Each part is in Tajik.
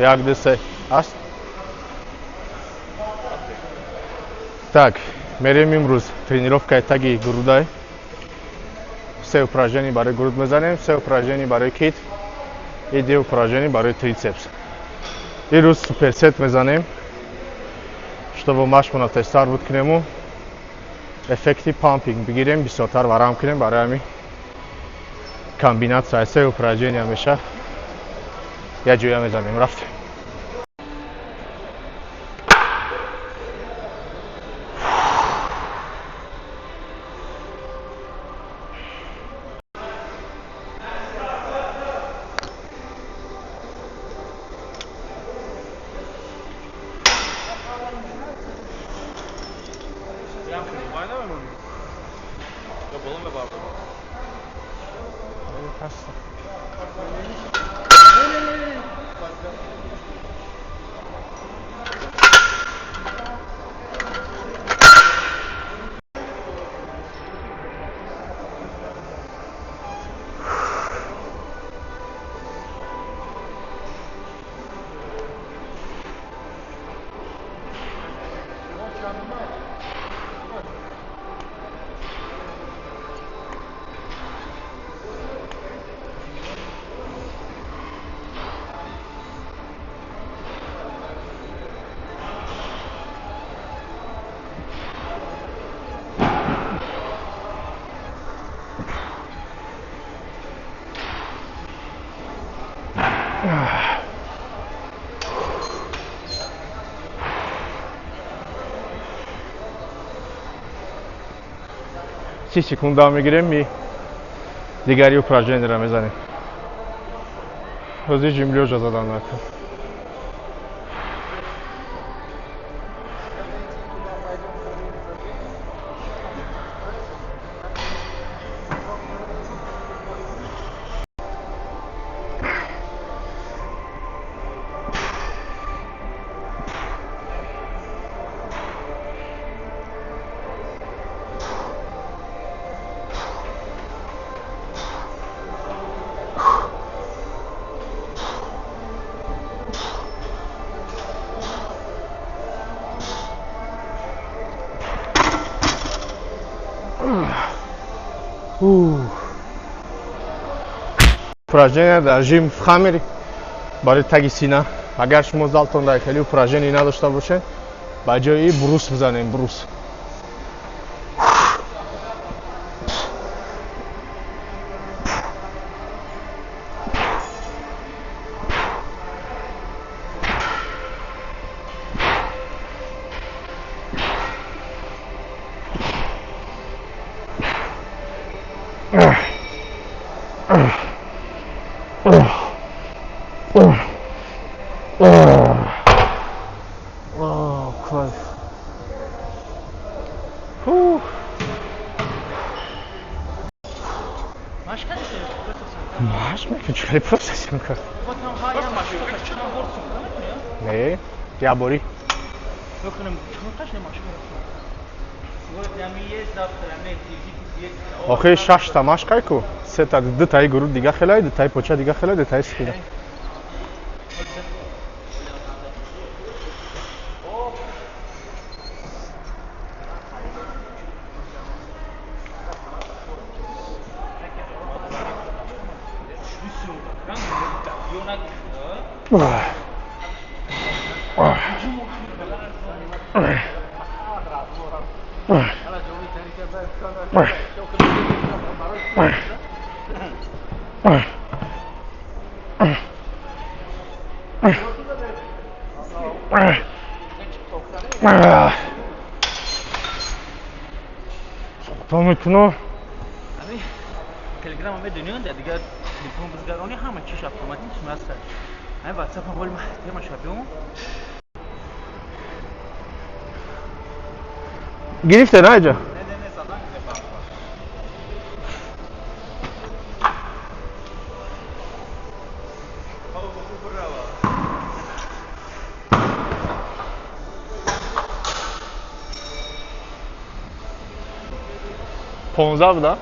Як, ду, се. Аст? Так, мерем имрӯз тренировкаи таги грудай. Се упражнение барои груд мезанем, се упражнение барои кит и ду упражнение барои трицепс. Ирӯз суперсет мезанем, чтобы машқмона тезтар буд кунему, эффекти пампинг бигирем, бисёртар варам кунем. Барои ҳамин комбинатсия се упражнения меша, як ҷоя мезанем. Рафтем. 30 секунда мегирем, ми дигари упражнениеро мезанем. Ҳозир жим лёжа задан накун. Упражнение дар жим в хаммер барои таги сина. Агар шумо залтон дар хеле упражнение надошта бошед, ба ҷои брус бизанем, брус. Oh, close. Whew. Маш мекунӣ, чӣ хеле процесс мекард? Не, як борӣ. Охи шашта машқай ку, сета, дутаи груд дига хелай, дутаи поча дига хелай, дутаи спина. Суқто мекуна. Телеграм медонӣ, дигар телефон бизгаронӣ, ҳама чиш автоматик аст. Ҳамин Ватсап ҳам воли тема шабём. Гирифте на иҷа? 15 буда?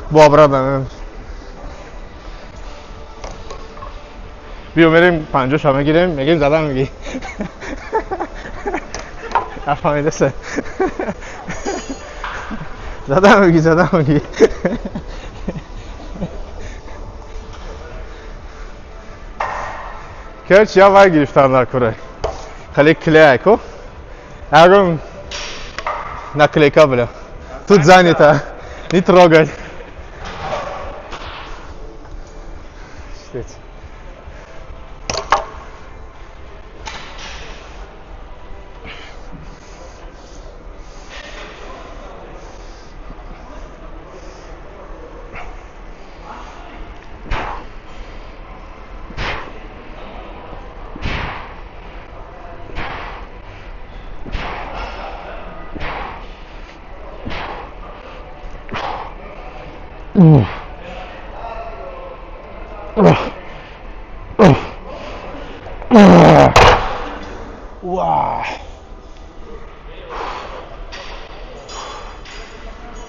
Бо обратно. Биё мерем 50 ша мегирем, мегирем задан мегӣ. Нафаҳмидасе. Задан мегӣ, задан мегӣ. Короче, я вай гирифтам дар кура. Хеле клей ку. Ягон наклейка, бля. Тут занято. Не трогать. Пиздец. Уа.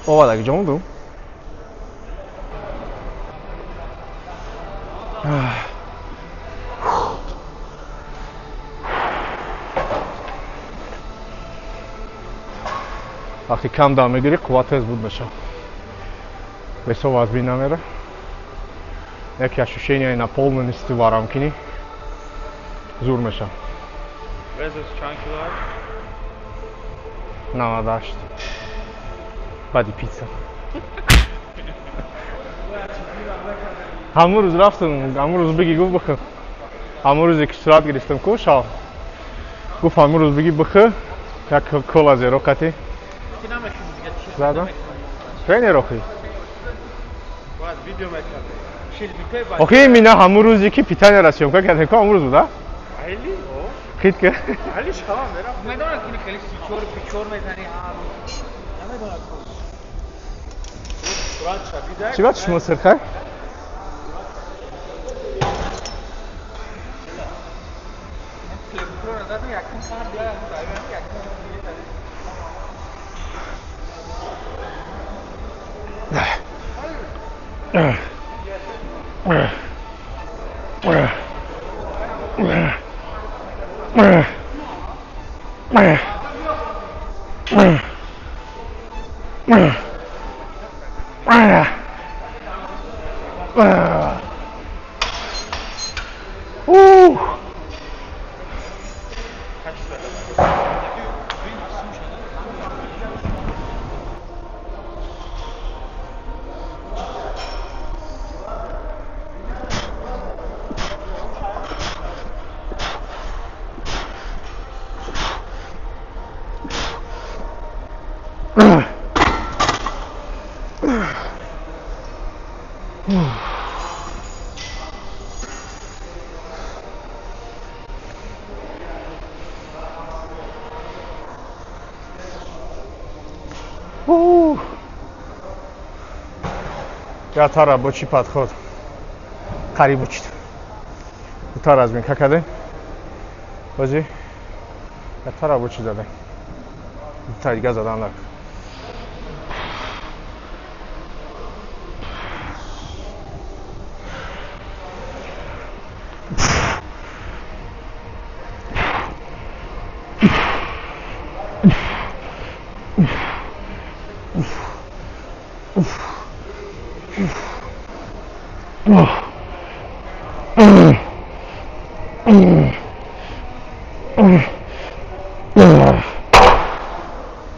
Ова ҷо мондум. Вақти кам дам мегирӣ, қувват тез буд мешавад. Весо вазбин намера. Яке ощущение наполненности варамкинӣ зур мешавад. Везаш чанд кило аст? 98. Баъди пицца. Ҳамун рӯз рафтам, ҳамун рӯз биги гуфт бихӯр. Ҳамун рӯзе ки сурат гирифтам ку шав. Гуфт ҳамун рӯз биги бихӯр, як кола зеро қатӣ. Ки намекунӣ дига чӣ? Задам. Тренер охи. Бояд видео мекардӣ. Шил бипе баъд. Охи мина ҳамун рӯзе ки питанияра съёмка кардем ку ҳамун рӯз буда? Айли? О. Хит ки. Айли шава мерам. Медонам ки хеле сичор пичор мезанӣ ҳар рӯз. Намедонам ку. Сурат шабида. Чӣ бад шумо сирхай? Телефонро задам якум сар бия, якум дига задам. Ух! Ух! Ята рабочий подход. Қариб учит. Дута разминка кардем. Бози ята рабочий задем. Дута дига задан накун.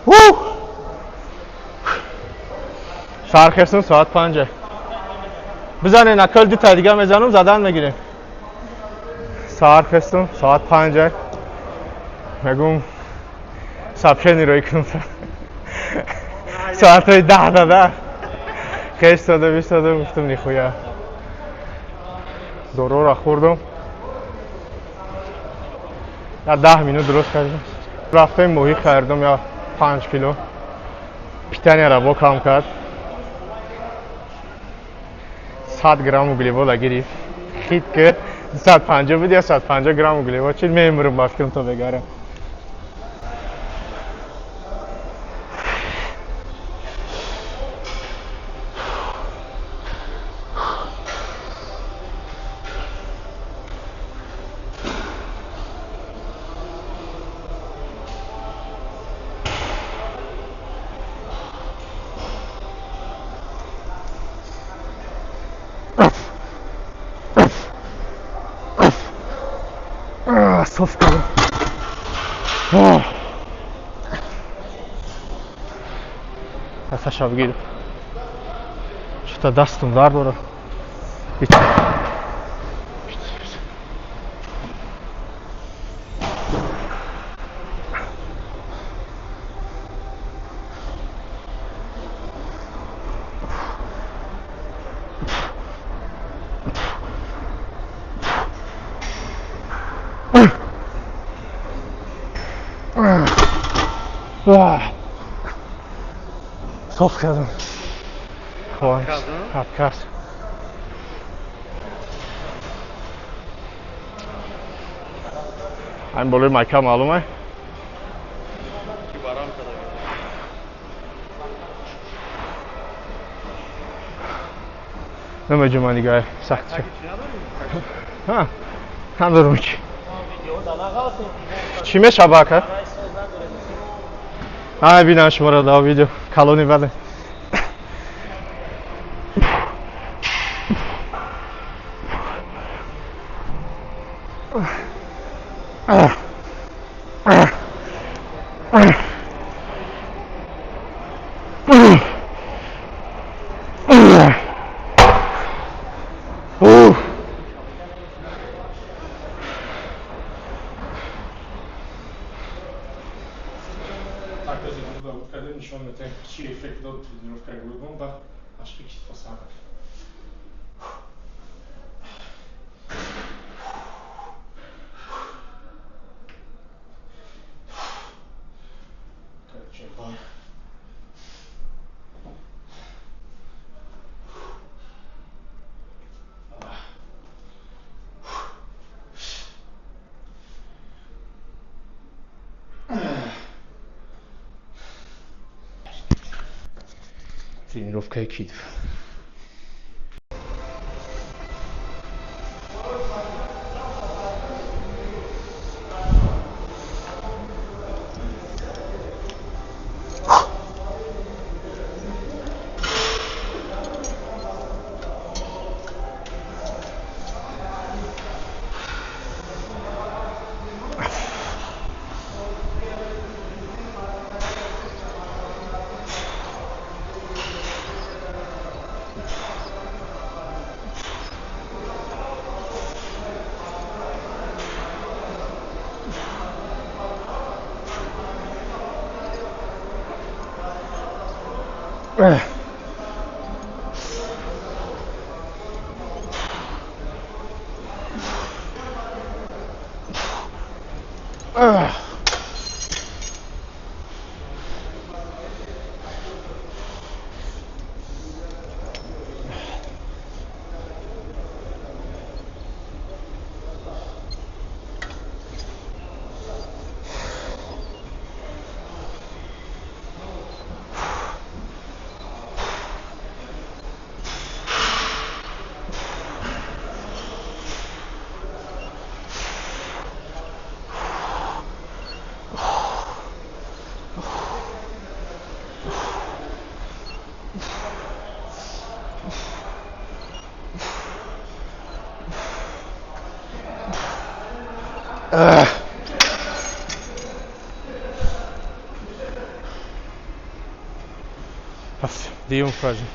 Ух! Сархестум соат 5. Бизанен акал дута дига мезанам, задан мегирем. Сархестум соат 5. Мегум сообщение рои кунам. Соатҳои 10 дада. Хестода бистода гуфтам нихуя. Дорора хӯрдам. Я 10 минут дуруст кардам. Рафтем моҳӣ харидам я 5 кило. Питанияра бо кам кард. 100 грамм углевода гирифт. Хит ки 250 буд я 150 грамм углевод чӣ мемурам ба фикрам то бегарам. Соф кардам. Дасташа бигирам. Чута дастум дард дорад. Соф кардам. Отказ. Ҳамин болои майка маълум ай? Намеҷуман дига сахт шуд. Ҳа, надорум чи. Чӣ мешава ака? Ҳа, бинам шуморо дар видео калони бале. Нишон метаҳем чӣ эффект дод тренировкаи грудмон ва машқи китфо сар. Тренировкаи китф. Дуюм упражнение.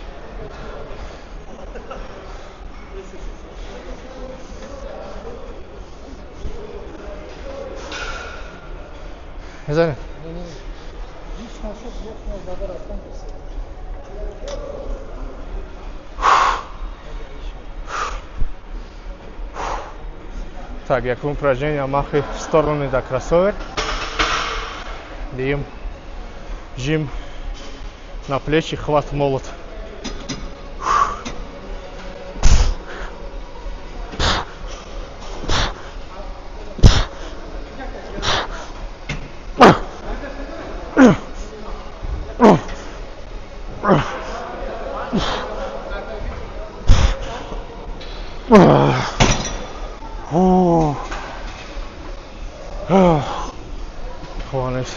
Мезанем? Так, якум упражнение махи в стороны да кроссовер. Дуюм жим на плечи, хват молот. Хванес.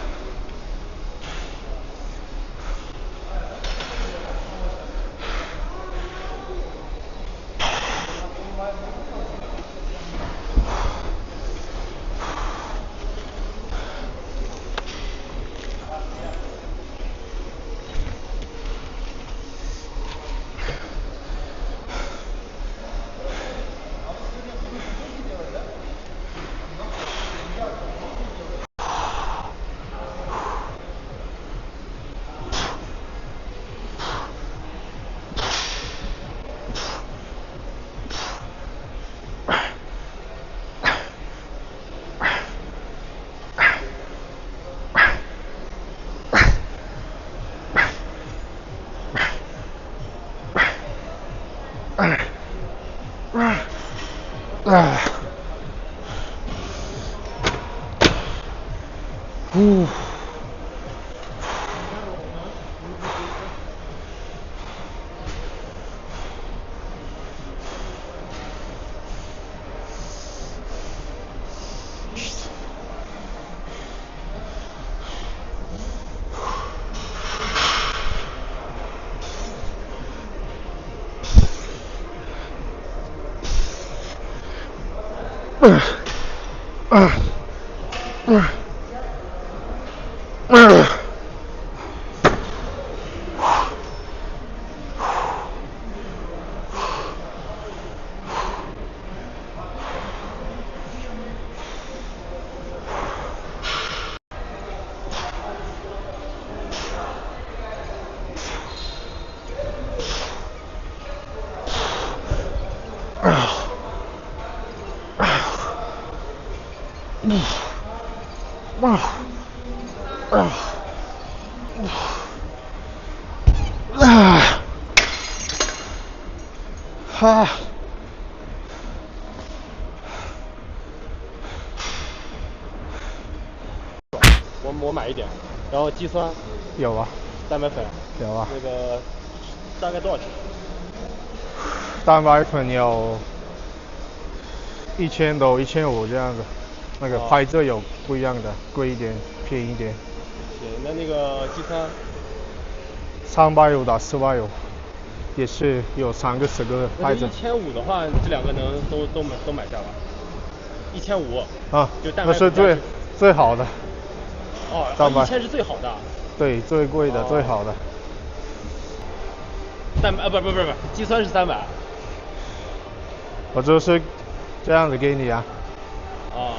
我买一点，然后肌酸有啊，蛋白粉有啊，那个大概多少钱？蛋白粉有1000多、1500这样子，那个牌子有不一样的，贵一点、便宜一点。行，那个肌酸350到450，也是有3个、4个牌子。1500的话，这两个能都买下吧？1500啊，就蛋白粉那是最好的。哦，1000是最好的。对，最贵的、最好的。蛋白啊，不，肌酸是300。我就是这样子给你啊。啊。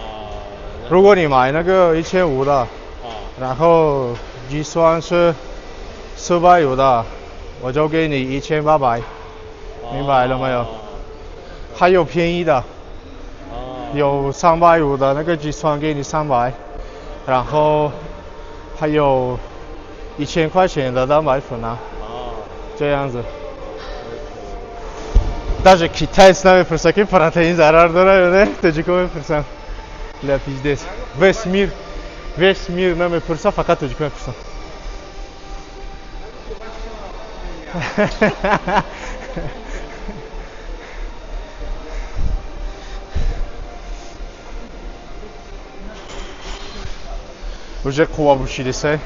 如果你买那个1500的，然后肌酸是450的，我就给你1800，明白了没有？还有便宜的，有350的那个肌酸给你300。然后还有1000块钱的蛋白粉啊，这样子。Даже китайц намепурса ки протеин зарар дора ё не, тоҷико мепурсанд. Ля пиздец. Весь мир намепурса, фақат тоҷико мепурсанд. Уже қувва бушидесай.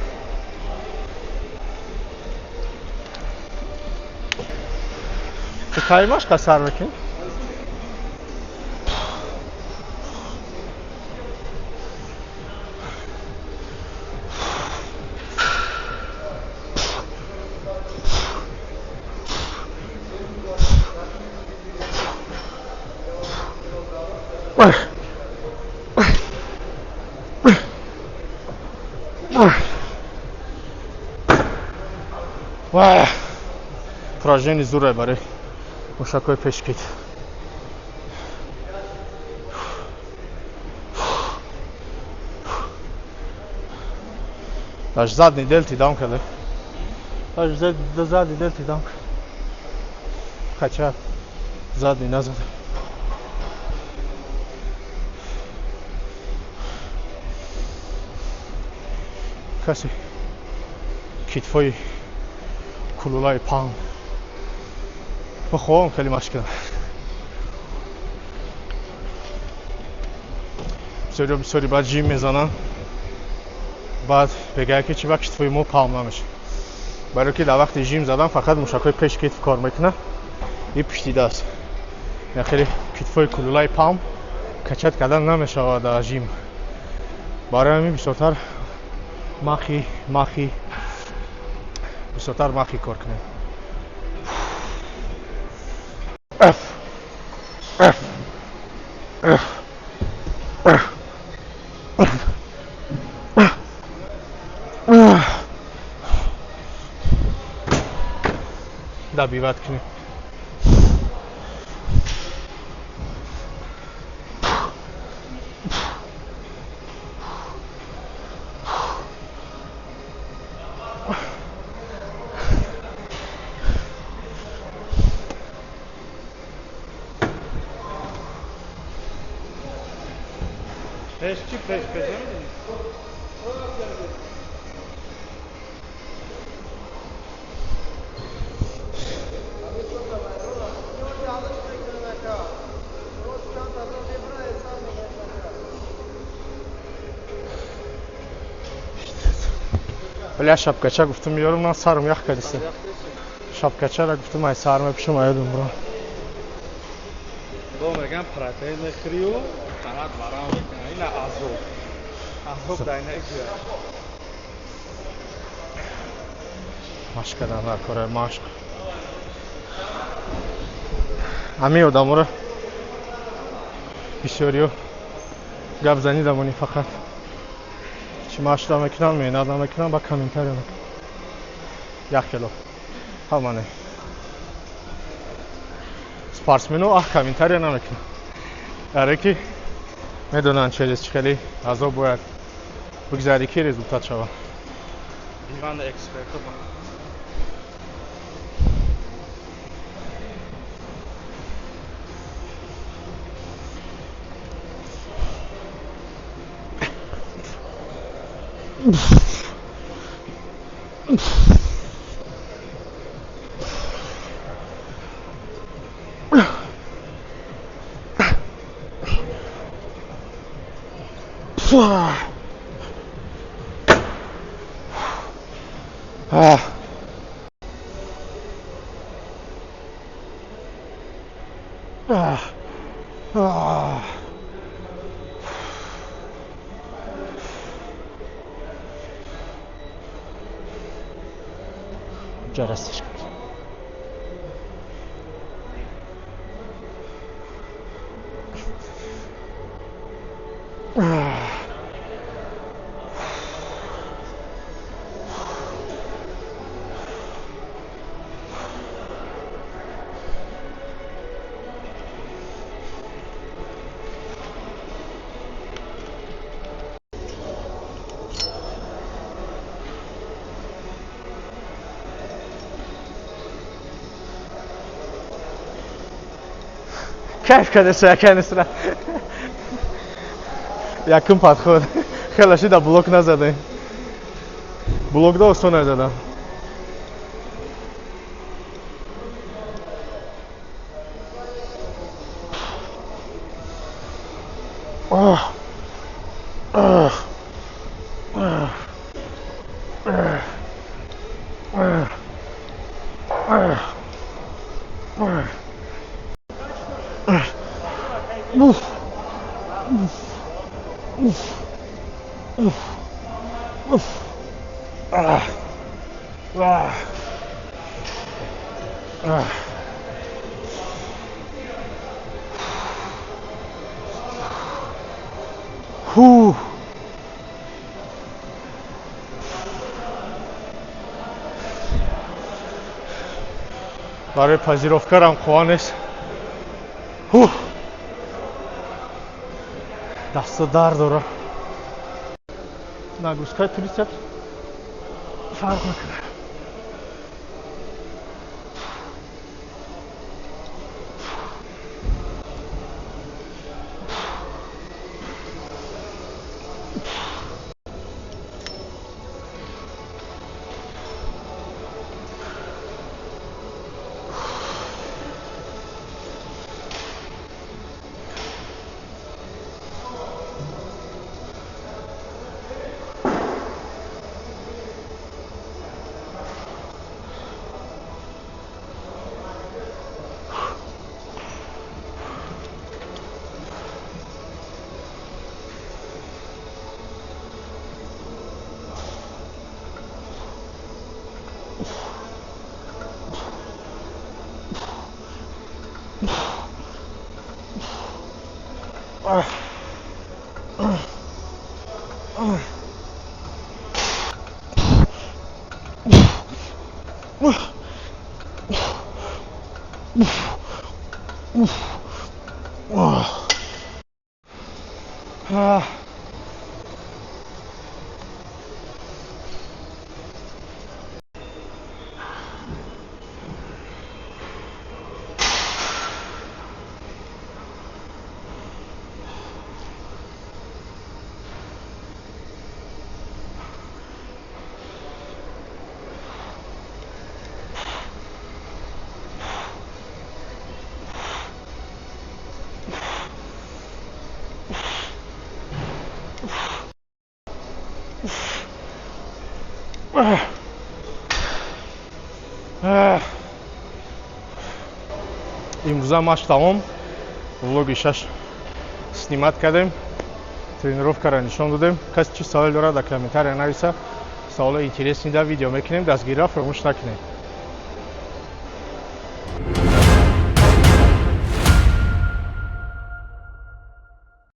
Ту кай машқа сар мекунӣ? Ва упражнение зурай барои мушакҳои пешкит. Даже задний дельти дам каде. Даже задний дельти дам. Хотя задний назад. Каси китфои кулулаи паҳн бихоҳам хеле машқ кунам. Бисёриҳо бисёри баъд жим мезананд, баъд мегӯянд ки чи ба китфои мо паҳн намешавад. Барои ки дар вақти жим задан фақат мушакҳои пеши китф кор мекунанд и пушти даст. Я хеле китфои кулулаи паҳн качат кардан намешавад дар жим. Барои ҳамин бисёртар махи бисёртар махи кор кунем. F F F F добивать кунем. Пеш чӣ пеш пеш намедонӣ? Бля, шапкача гуфтам меёрам, ман сарм ях кардиса. Шапкачара гуфтам, ай сар мепӯшам, аёдум бро. Бо мегам протеин мехӯрию танат варам мекунад. Ина азоб. Азоб дар ина ҷоя. Машқ кардан дар кора машқ. Ҳамин одаморо бисёриё гап занӣ дамонӣ фақат. Чӣ машқ намекунам, меҳнат намекунам, ба комментария мекунам. Як кило. Ҳамане. Спортсмено ах комментария намекунам. Даре ки медонанд через чӣ хеле азоб бояд бигзарӣ ки результат шавад. Диван эксперто. Ҷарастиш кард. Кайф кардеса яканисра. Якум подход. Хела шида блок назадаем. Блок да осон назадам. Ох. Ох. Ох. Ох. Ох. Ох. Уф. Уф. Уф. Уф. Ах. Ах. Ах. Фу. Барои пазировкарам қувва нест. Фух. Дасто дард дора. Нагрузкаи трицепс фарқ мекунад. Имрӯза машқ тамом. Влоги шаш снимать кардем, тренировкаро нишон додем. Касе чӣ савол дорад, дар комментария нависа. Саволои интересный да видео мекунем. Дастгирира фаромӯш накунед.